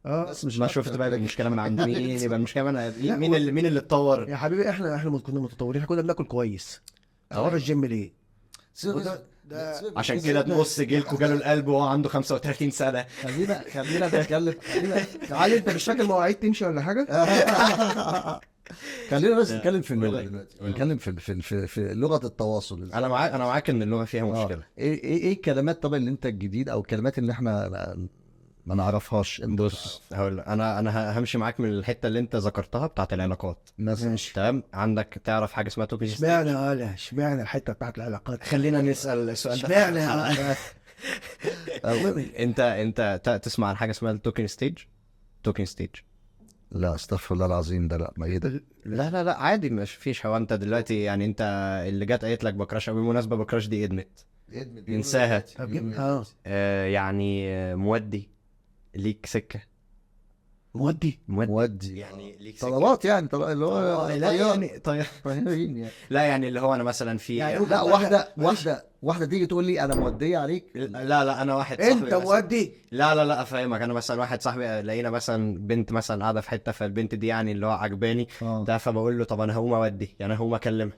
بس مش ما شفت بقى، يبقى المشكلة من عند مين؟ يبقى المشكلة من مين؟ مين اللي اتطور؟ يا حبيبي، احنا كنا متطورين، احنا كنا بناكل كويس. اروح الجيم ليه؟ ده عشان كده نص جيلكوا جاله القلب وهو عنده 35 سنه. خلينا نتكلم، خلينا تعالى، انت مش فاكر مواعيد تمشي ولا حاجة؟ خلينا بس نتكلم في اللغة قول. دلوقتي، نتكلم في لغة التواصل. انا معاك ان اللغة فيها مشكله. ايه الكلمات طبعا اللي انت الجديد او الكلمات اللي احنا ما نعرفهاش انت؟ بص، هقول انا همشي معاك من الحتة اللي انت ذكرتها بتاعت العلاقات. مثلا. تمام، عندك تعرف حاجة اسمها talking؟ اشمعنى لا، اشمعنى الحتة بتاعت العلاقات؟ خلينا نسال السؤال ده. اشمعنى؟ انت تسمع عن حاجة اسمها ال talking stage؟ talking stage. لا، استغفر الله العظيم، ده لا، ما ايه ده؟ لا لا لا، عادي، مش فيش. هو انت دلوقتي يعني انت اللي جت قالت لك ب crush، او بالمناسبة ب crush دي ادمت، ننساها. يعني مودي ليك سكه. مودي؟ مودي. مودي. يعني ليك سكة. طلبات يعني، طلب اللي هو لا يعني طيب. طيارين يعني. لا، يعني اللي هو انا مثلا في يعني لا، واحدة واحدة واحدة تيجي تقول لي انا موديه عليك. لا لا، انا واحد صاحبي انت مثلاً- مودي. لا لا لا، افهمك، انا مثلا واحد صاحبي لقينا مثلا بنت مثلا قاعدة في حته، فالبنت دي يعني اللي هو عجباني ده، فبقول له طب انا هقوم اودي، يعني هقوم اكلمها،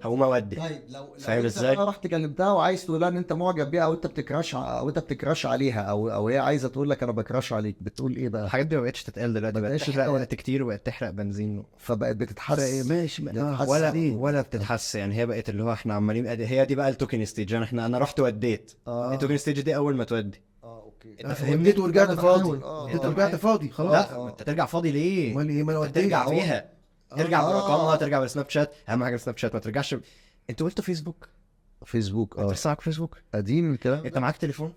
هقوم اودي. طيب لو فاهم انت ازاي؟ بقى رحت كلمتها وعايز تقول لها ان انت معجب بيها او انت بت crush عليها او هي عايزه تقول لك انا ب crush عليك، بتقول ايه بقى؟ الحاجات دي ما بقتش تتقال دلوقتي، ما بقت بقتش تحرق تتقال. وقت كتير وبقت تحرق بنزين. فبقت بتتحس. ماشي. بتتحس. ولا بتتحس، يعني هي بقت اللي هو احنا عمالين هي دي بقى ال talking stage، يعني انا رحت وديت. ال talking stage دي اول ما تودي. Okay. انت فاهمني؟ وديت ورجعت أنا فاضي. بحاول، وديت ورجعت فاضي خلاص. لا، انت ترجع فاضي ليه؟ امال ايه؟ ما انا انت ترجع وديت. فيها، ترجع برقمها، ترجع بالسناب شات، اهم حاجة السناب شات، ما ترجعش انت قلت فيسبوك. فيسبوك. انت لسه معاك فيسبوك؟ قديم الكلام. انت معاك تليفون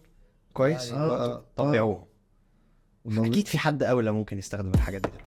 كويس؟ آه. طب بيعوه. اكيد في حد اولى ممكن يستخدم الحاجات دي.